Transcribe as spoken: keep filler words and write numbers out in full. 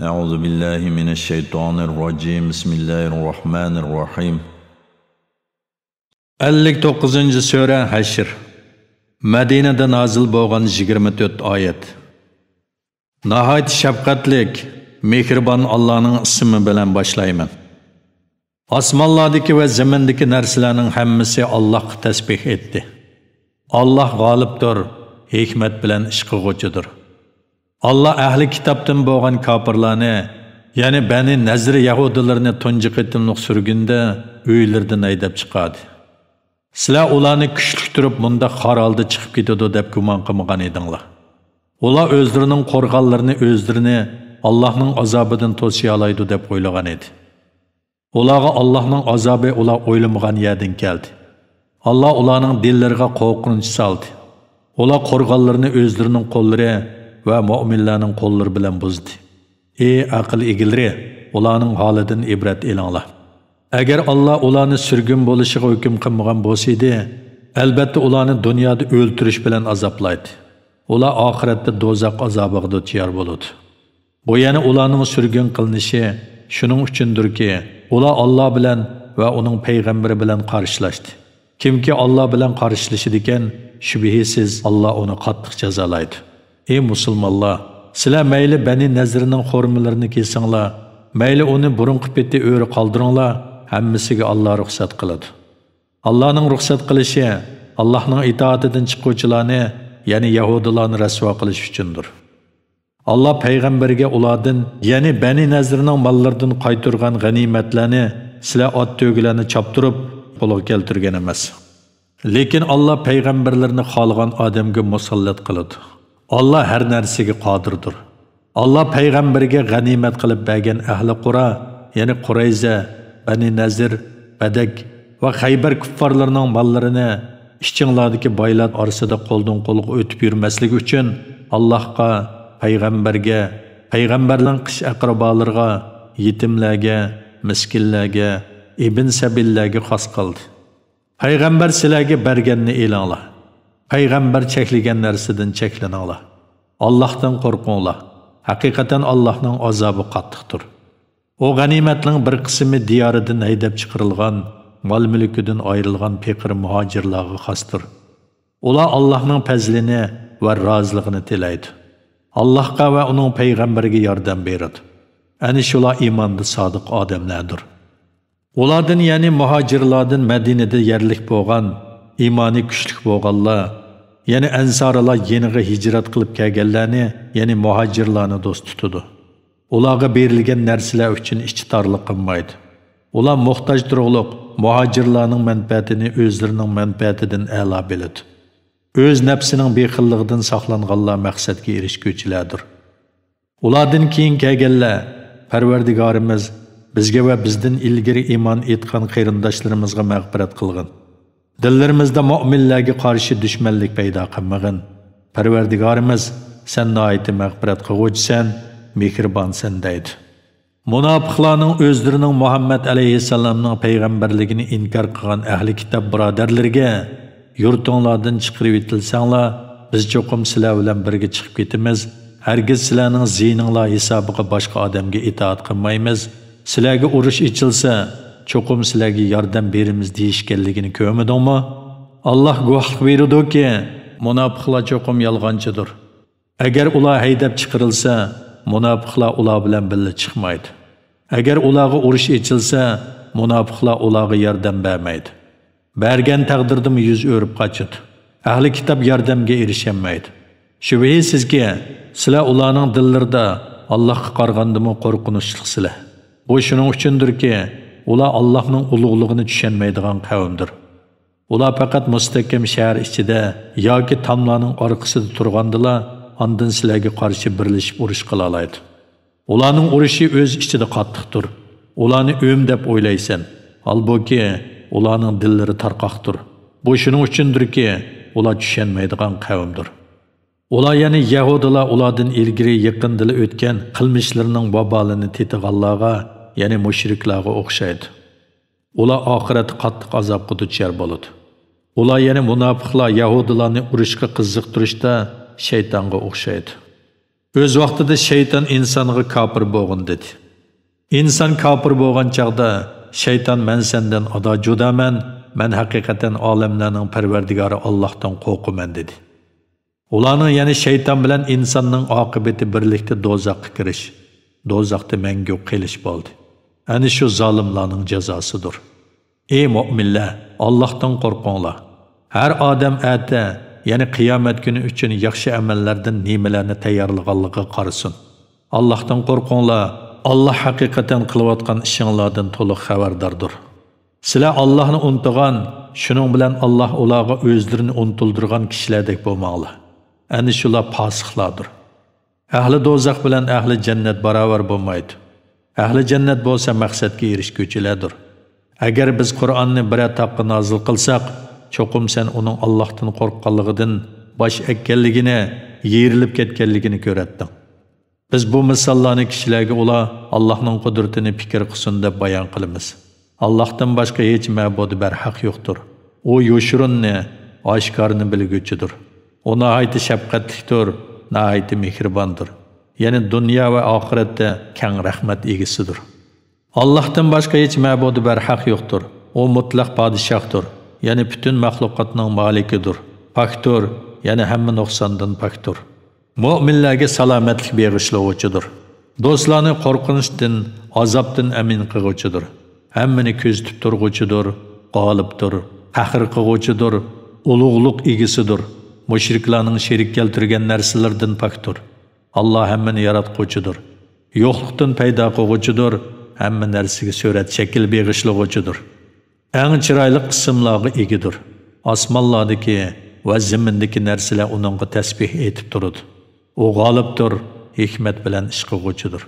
أعوذ بالله من الشيطان الرجيم. بسم الله الرحمن الرحيم. ئەللىك توققۇزىنچى سۈرە، ھەشر. مەدىنىدە نازىل بولغان يىگىرمە تۆت ئايەت. ناھايىتى شەپقەتلىك، مېھرىبان ئاللانىڭ ئىسمى بىلەن باشلايمەن. ئاسمانلاردىكى ۋە زېمىندىكى نەرسىلەرنىڭ ھەممىسى ئاللاھقا تەسبىھ ئېيتتى. ئاللاھ غالىبتۇر، ھېكمەت بىلەن ئىش قىلغۇچىدۇر. ئاللاھ ئەھلى كىتابتىن بولغان كاپىرلارنى، يەنى بەنى نەزىر يەھۇدىيلىرىنى تۇنجى قېتىملىق سۈرگۈندە ئۆيلىرىدىن ھەيدەپ چىقاردى. سىلەر ئۇلارنى كۈچلۈك تۇرۇپ مۇنداق خار ھالدا چىقىپ كېتىدۇ دەپ گۇمان قىلمىغان ئىدىڭلار. ئۇلار ئۆزلىرىنىڭ قورغانلىرىنى ئۆزلىرىنى ئاللاھنىڭ ئازابىدىن توسىيالايدۇ دەپ ئويلىغان ئىدى. ئۇلارغا ئاللاھنىڭ ئازابى ئۇلار ئويلىمىغان يەردىن كەلدى. ئاللاھ ئۇلارنىڭ دىللىرىغا قورقۇنچ سالدى. ئۇلار قورغانلىرىنى ئۆزلىرىنىڭ قوللىرى ۋە مۆمىنلەرنىڭ قوللىرى بىلەن بۇزدى. ئى ئەقىل ئىگىلىرى، ئۇلارنىڭ ھالىدىن ئىبرەت ئېلىڭلار. ئەگەر ئاللاھ ئۇلارنى سۈرگۈن بولۇشىغا ھۆكۈم قىلمىغان بولسىدى، ئەلبەتتە ئۇلارنى دۇنيادا ئۆلتۈرۈش بىلەن ئازابلايتتى. ئۇلار ئاخىرەتتە دوزاخ ئازابىغا دۇچار بولىدۇ. بۇ يەنە ئۇلارنىڭ سۈرگۈن قىلىنىشى شۇنىڭ ئۈچۈندۇركى، ئۇلار ئاللاھ بىلەن ۋە ئۇنىڭ پەيغەمبىرى بىلەن قارشىلاشتى. كىمكى ئاللاھ بىلەن قارشىلىشىدىكەن، شۈبھىسىز ئاللاھ ئۇنى قاتتىق جازالايدۇ. ئى مۇسۇلمانلار، سىلەر مەيلى بەنى نەزىرنىڭ خورمىلىرىنى كېسىڭلار، مەيلى ئۇنى بۇرۇنقى پېتى ئۆرە قالدۇرۇڭلار، ھەممىسىگە ئاللاھ رۇخسەت قىلىدۇ. ئاللاھنىڭ رۇخسەت قىلىشى ئاللاھنىڭ ئىتائىتىدىن چىققۇچىلارنى، يەنى يەھۇدىيلارنى رەسۋا قىلىش ئۈچۈندۇر. ئاللاھ پەيغەمبەرگە ئۇلاردىن، يەنى بەنى نەزىرنىڭ ماللىرىدىن قايتۇرغان غەنىيمەتلەرنى، سىلەر ئات تۆگىلەرنى چاپتۇرۇپ قولغا كەلتۈرگەن ئەمەس. لېكىن ئاللاھ پەيغەمبەرلىرىنى خالىغان ئادەمگە مۇسەللەت قىلىدۇ. ئاللاھ ھەر نەرسىگە قادىردۇر. ئاللاھ پەيغەمبەرگە غەنىيمەت قىلىپ بەرگەن ئەھلى قۇرا، يەنى قۇرەيزە، بەنى نەزىر، بەدەك ۋە خەيبەر كۇففارلىرىنىڭ ماللىرىنى ئىچىڭلاردىكى بايلار ئارىسىدا قولدىن قولغا ئۆتۈپ يۈرمەسلىكى ئۈچۈن، ئاللاھقا، پەيغەمبەرگە، پەيغەمبەرنىڭ قىش ئەقرىبالىرىغا، يېتىملەرگە، مىسكىنلەرگە، ئىبن سەبىللەرگە خاس قىلدى. پەيغەمبەر سىلەرگە بەرگەننى ئېلىڭلار. پەيغەمبەر چەكلىگەن نەرسىدىن چەكلىنىڭلار. ئاللاھتىن قورقۇڭلار. ھەقىقەتەن ئاللاھنىڭ ئازابى قاتتىقتۇر. ئۇ غەنىيمەتنىڭ بىر قىسمى دىيارىدىن ھەيدەپ چىقىرىلغان، مال-مۈلكىدىن ئايرىلغان پېقىر مۇھاجىرلارغا خاستۇر. ئۇلار ئاللاھنىڭ پەزلىنى ۋە رازىلىقىنى تىلەيدۇ. ئاللاھقا ۋە ئۇنىڭ پەيغەمبىرىگە ياردەم بېرىدۇ. ئەنە شۇلار ئىماندا سادىق ئادەملەردۇر. ئۇلاردىن، يەنى مۇھاجىرلاردىن مەدىنىدە يەرلىك بولغان، ئىمانى كۈچلۈك بولغانلار، يەنى ئەنسارىلار يېنىغا ھىجرەت قىلىپ كەلگەنلەرنى، يەنى مۇھاجىرلارنى دوست تۇتىدۇ. ئۇلارغا بېرىلگەن نەرسىلەر ئۈچۈن ئىچى تارلىق قىلمايدۇ. ئۇلار موھتاج تۇرۇقلۇق مۇھاجىرلارنىڭ مەنپەئەتىنى ئۆزلىرىنىڭ مەنپەئەتىدىن ئەلا بىلىدۇ. ئۆز نەپسىنىڭ بېخىللىقىدىن ساقلانغانلار مەقسەتكە ئېرىشكۈچىلەردۇر. ئۇلاردىن كېيىن كەلگەنلەر، پەرۋەردىگارىمىز، بىزگە ۋە بىزدىن ئىلگىرى ئىمان ئېيتقان قېرىنداشلىرىمىزغا مەغپىرەت قىلغىن. دىللىرىمىزدا مۆمىنلەرگە قارشى دۈشمەنلىك پەيدا قىلمىغىن. پەرۋەردىگارىمىز، سەن ناھايىتى مەغپىرەت قىلغۇچىسەن، مېھرىبانسەن دەيدۇ. مۇناپىقلارنىڭ ئۆزلىرىنىڭ مۇھەممەد ئەلەيھىسسالامنىڭ پەيغەمبەرلىكىنى ئىنكار قىلغان ئەھلى كىتاب بۇرادەرلىرىگە، يۇرتۇڭلاردىن چىقىرىۋېتىلسەڭلار، بىز چوقۇم سىلەر بىلەن بىرگە چىقىپ كېتىمىز، ھەرگىز سىلەرنىڭ زىيىنىڭلار ھېسابىغا باشقا ئادەمگە ئىتائەت قىلمايمىز، سىلەرگە ئۇرۇش ئېچىلسا، چوقۇم سىلەرگە ياردەم بېرىمىز دېيىشكەنلىكىنى كۆرمىدىڭمۇ؟ ئاللاھ گۇۋاھلىق بېرىدۇكى، مۇناپىقلار چوقۇم يالغانچىدۇر. ئەگەر ئۇلار ھەيدەپ چىقىرىلسا، مۇناپىقلار ئۇلار بىلەن بىللە چىقمايدۇ. ئەگەر ئۇلارغا ئۇرۇش ئېچىلسا، مۇناپىقلار ئۇلارغا ياردەم بەرمەيدۇ. بەرگەن تەقدىردىمۇ يۈز ئۆرۈپ قاچىدۇ. ئەھلى كىتاب ياردەمگە ئېرىشەلمەيدۇ. شۈبھىسىزكى، سىلەر ئۇلارنىڭ دىللىرىدا ئاللاھقا قارىغاندىمۇ قورقۇنچلۇقسىلەر. بۇ شۇنىڭ ئۈچۈندۇركى، ئۇلار ئاللاھنىڭ ئۇلۇغلۇقىنى چۈشەنمەيدىغان قەۋمدۇر. ئۇلار پەقەت مۇستەھكەم شەھەر ئىچىدە ياكى تاملارنىڭ ئارقىسىدا تۇرغاندىلا، ئاندىن سىلەرگە قارشى بىرلىشىپ ئۇرۇش قىلالايدۇ. ئۇلارنىڭ ئۇرۇشى ئۆز ئىچىدە قاتتىقتۇر. ئۇلارنى ئۆم دەپ ئويلايسەن. ھالبۇكى، ئۇلارنىڭ دىللىرى تارقاقتۇر. بۇ شۇنىڭ ئۈچۈندۇركى، ئۇلار چۈشەنمەيدىغان قەۋمدۇر. ئۇلار، يەنى يەھۇدىيلار ئۇلاردىن ئىلگىرى يېقىندىلا ئۆتكەن قىلمىشلىرىنىڭ ۋابالىنى تېتىغانلارغا، يەنى مۇشرىكلارغا ئوخشايدۇ. ئۇلار ئاخىرەتتە قاتتىق ئازابقا دۇچار بولىدۇ. ئۇلار، يەنى مۇناپىقلار، يەھۇدىيلارنى ئۇرۇشقا قىزىقتۇرۇشتا شەيتانغا ئوخشايدۇ. ئۆز ۋاقتىدا شەيتان ئىنسانغا كاپىر بولغىن دېدى. ئىنسان كاپىر بولغان چاغدا، شەيتان مەن سەندىن ئادا جۇدامەن، مەن ھەقىقەتەن ئالەملەرنىڭ پەرۋەردىگارى ئاللاھتىن قورقىمەن دېدى. ئۇلارنىڭ، يەنى شەيتان بىلەن ئىنساننىڭ ئاقىۋىتى بىرلىكتە دوزاخقا كىرىش، دوزاختا مەڭگۈ قېلىش بولدى. ئەنە شۇ زالىملارنىڭ جازاسىدۇر. ئى مۆمىنلەر، ئاللاھتىن قورقۇڭلار. ھەر ئادەم ئەتە، يەنى قىيامەت كۈنى ئۈچۈن ياخشى ئەمەللەردىن نېمىلەرنى تەييارلىغانلىقىغا قارىسۇن. ئاللاھتىن قورقۇڭلار، ئاللاھ ھەقىقەتەن قىلىۋاتقان ئىشىڭلاردىن تولۇق خەۋەرداردۇر. سىلەر ئاللاھنى ئۇنتۇغان، شۇنىڭ بىلەن ئاللاھ ئۇلارغا ئۆزلىرىنى ئۇنتۇلدۇرغان كىشىلەردەك بولماڭلار. ئەنە شۇلار پاسىقلاردۇر. ئەھلى دوزاخ بىلەن ئەھلى جەننەت باراۋەر بولمايدۇ. ئەھلى جەننەت بولسا مەقسەتكە ئېرىشكۈچىلەردۇر. ئەگەر بىز قۇرئاننى بىرەر تاغقا نازىل قىلساق، چوقۇم سەن ئۇنىڭ ئاللاھتىن قورققانلىقىدىن باش ئەگكەنلىكىنى، يېرىلىپ كەتكەنلىكىنى كۆرەتتىڭ. بىز بۇ مىساللارنى كىشىلەرگە ئۇلار ئاللاھنىڭ قۇدرىتىنى پىكىر قىلسۇن دەپ بايان قىلىمىز. ئاللاھتىن باشقا ھېچ مەبۇدى بەرھەق يوقتۇر. ئۇ يوشۇرۇننى، ئاشكارىنى بىلگۈچىدۇر. ئۇ ناھايىتى شەپقەتلىكتۇر، ناھايىتى مېھرىباندۇر. يەنى دۇنيا ۋە ئاخىرەتتە كەڭ رەھمەت ئىگىسىدۇر. ئاللاھتىن باشقا ھېچ مەبۇدى بەرھەق يوقتۇر. ئۇ مۇتلەق پادىشاھتۇر، يەنى پۈتۈن مەخلۇقاتنىڭ مالىكىدۇر. پاكتۇر، يەنى ھەممە نۇقساندىن پاكتۇر. مۆمىنلەرگە سالامەتلىك بېغىشلىغۇچىدۇر. دوستلارنى قورقۇنچتىن، ئازابتىن ئەمىن قىلغۇچىدۇر. ھەممىنى كۆزىتىپ تۇرغۇچىدۇر، غالىبتۇر، قەھر قىلغۇچىدۇر، ئۇلۇغلۇق ئىگىسىدۇر. مۇشرىكلارنىڭ شېرىك كەلتۈرگەن نەرسىلىرىدىن پاكتۇر. ئاللاھ ھەممىنى ياراتقۇچىدۇر. يوقلۇقتىن پەيدا قىلغۇچىدۇر، ھەممە نەرسىگە سۈرەت شەكىل بېغىشلىغۇچىدۇر. ئەڭ چىرايلىق ئىسىملارغا ئىگىدۇر. ئاسمانلاردىكى ۋە زېمىندىكى نەرسىلەر ئۇنىڭغا تەسبىھ ئېيتىپ تۇرىدۇ. ئۇ غالىبتۇر، ھېكمەت بىلەن ئىش قىلغۇچىدۇر.